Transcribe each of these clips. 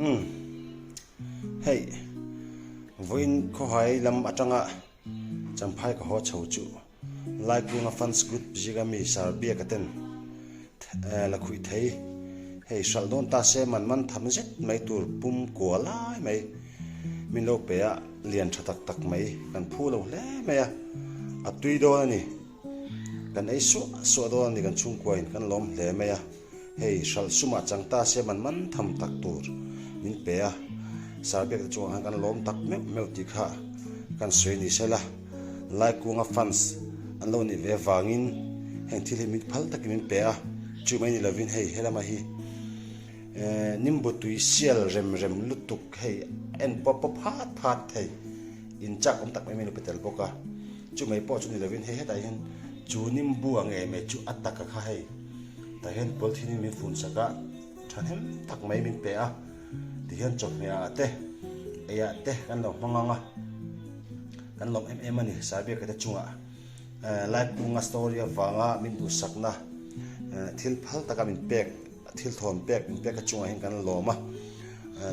Umm hei vawiin khawhai lam atanga Champhai ka haw chho chu Laikunga fans group zinga mi Sir Biaka ten la khuih thei. Hei hralh dawn ta se man man tham zet mai tur pum kua lai mai min lo pe a, lian tha tak tak mai kan phu lo hle mai a, a tui dawn a ni. Kan ei suah suah dawn a ni kan chhungkuain kan lawm hle mai a. Hei hralh sumah chang ta se man man tham tak tur min pe a, Sarbek te chungah khan kan lawm tak meuh meuh tih kha kan sawi ni sela, Laikunga fans an lo nih ve vangin heng thil hi min phal takin min pe a, chu mai ni lovin hei helama hi nimbu tui sial rem rem lutuk hei en pawp pawp phat phat thei in chak awm tak mai mai lo pe tel bawk a, chu mai pawh chu ni lovin hei hetah hian chu nimbu ang em mai chu a taka kha hei. Tah hian polythene in min fun sak a, thahnem tak mai min pe a, tihian chawhmeh ah te, ei ah te kan lo hmang ang a, kan lawm em em a ni Saibiaka te chungah Laikunga story avanga min duhsakna thil phal taka min pek, thil thawn pek min pek a chungah hian kan lawm a,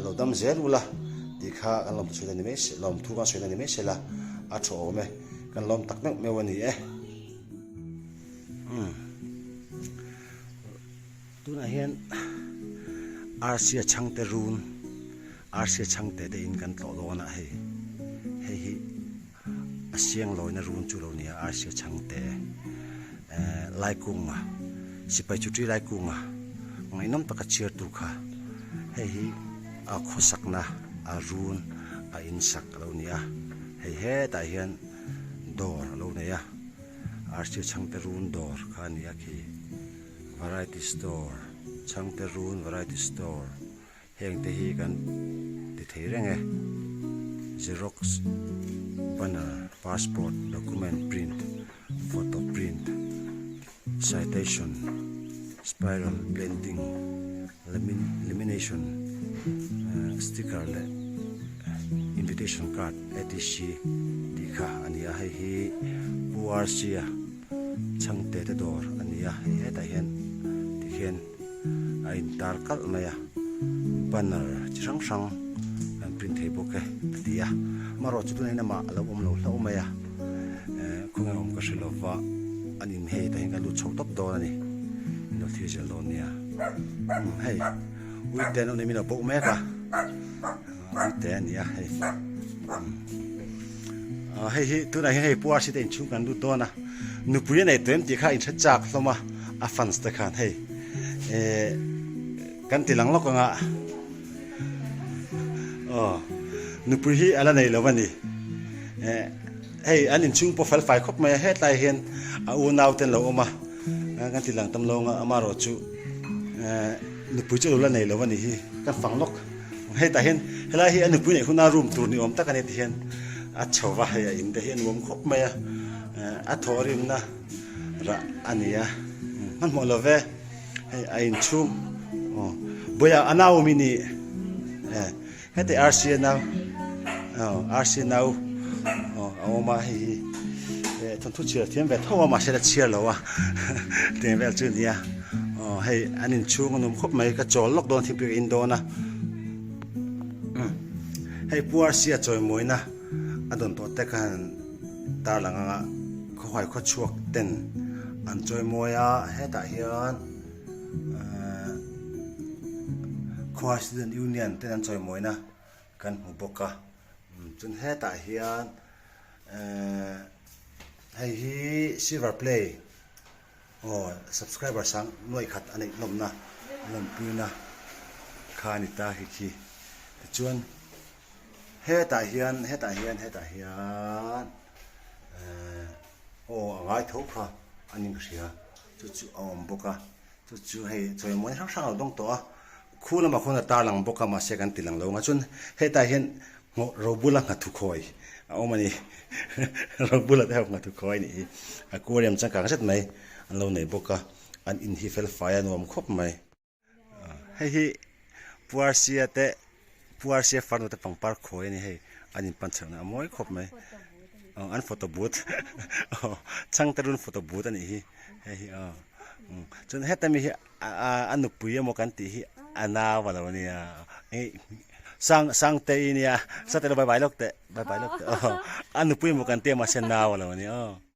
lo dam zel ula tih kha kan lawmthu sawi na ni mai se, lawmthu kan sawi na ni mai se la a tha awm e, kan lawm tak meuh meuh a ni e. Tunah hian Arsia chhangte run Arsia chhangte te in kan tlawh dawn a hei hei hi a siang lawina run chu lo nia Arsia chhangte eh Laikunga sipai chutri Laikunga ngaihnawm taka chhiar tu kha hei hi a khawsakna a run a insak a lo ni a hei hetah hian dawr a lo nei a. Arsi chhangte run dawr kha a ni a khi variety store chhangte run variety store heng te hi kan ti thei reng e xerox banner passport document print photo print citation spiral blending lamination sticker leh invitation card etc tih kha a ni a hei hi Pu Arsia chhangte te dawr a ni a hei hetah hian tikhian a intar kalh mai a banner chi hrang hrang an print thei bawk e a ti a amaherawh chu tunah hian amah a lo awm lo hlauh mai a eh khawnge awm ka hre lova an in hei tah hian kan lut chho tawp dawn a ni in lo thlir zel dawn nia umm hei uite an awm nei min lo bawk mek a uite a ni a hei umm ah hei hi tunah hian hei pu rc te inchhung kan lut dawn a nupui a nei tawh em tih kha a inhre chak hlawm a a fans te khan hei eh kan ti lang lawk ang a aw nupui hi a la nei lo a ni eh hei an inchhung pawh fel fai khawp mai a hetlai hian a unau te an lo awm a kan ti lang tam lo ang a amaherawh chu eh nupui chu a lo la nei lo a nih hi kan fang lawk hetah hian helai hi a nupui neih huna room tur ni awm tak a ni tihian a chho va hei a in te hi a nuam khawp mai a eh a thawh rimna rah a ni a hmanhmawh lo ve. Hei a inchhung aw buaia a nau awm i ni eh heti rc a nau aw rc nau aw a awm a hei hi eh thawnthu chhiar thiam ve tho a mahse la chhiar lo a teng vel chu a nia aw hei an inchhung a nuam khawp mai ka chawl lawk dawn thingpui ka in dawn a hei pu rc a chawimawina a dawn tawh te khan tarlang anga khawhai khawchhuak ten an chawimawi a hetah hian ehh khawhai student union ten an chawimawina kan hmu bawk a chuan hetah hian ehh hei hi silver play aw subscriber sang nuaih khat a neih hlawmna lawmpuina kha a ni ta khi khi tichuan. Hetah hian hetah hian hetah hian ehh aw a ngai tho kha a ni ka hria chu chu a awm bawk a chu chu hei chawimawi hrang hrang a lo dawng tawh a khu lamah khuan a tarlang bawk a mahse kan ti lang lo ang a chuan hetah hian hmuh robula nghathu khawi a awm a ni robula te ho nghathu khawi a nih hi aquarium changkang zet mai an lo nei bawk a an in hi fel fai a nuam khawp mai. Hei hi Puarsia te Puarsia farnu te pangpar khawi a ni hei an in pan chhohna a mawi khawp mai aw an photo booth aw chhangte run photo booth a nih hi hei hi aw chuan heta mi hi a nupui emaw kan tih hi a nau a lo nia. Sang Sangte i nia, Sangte lo bye bye lawk teh, bye bye lawk teh aw. A nupui emaw kan tia mahse nau a lo nia aw.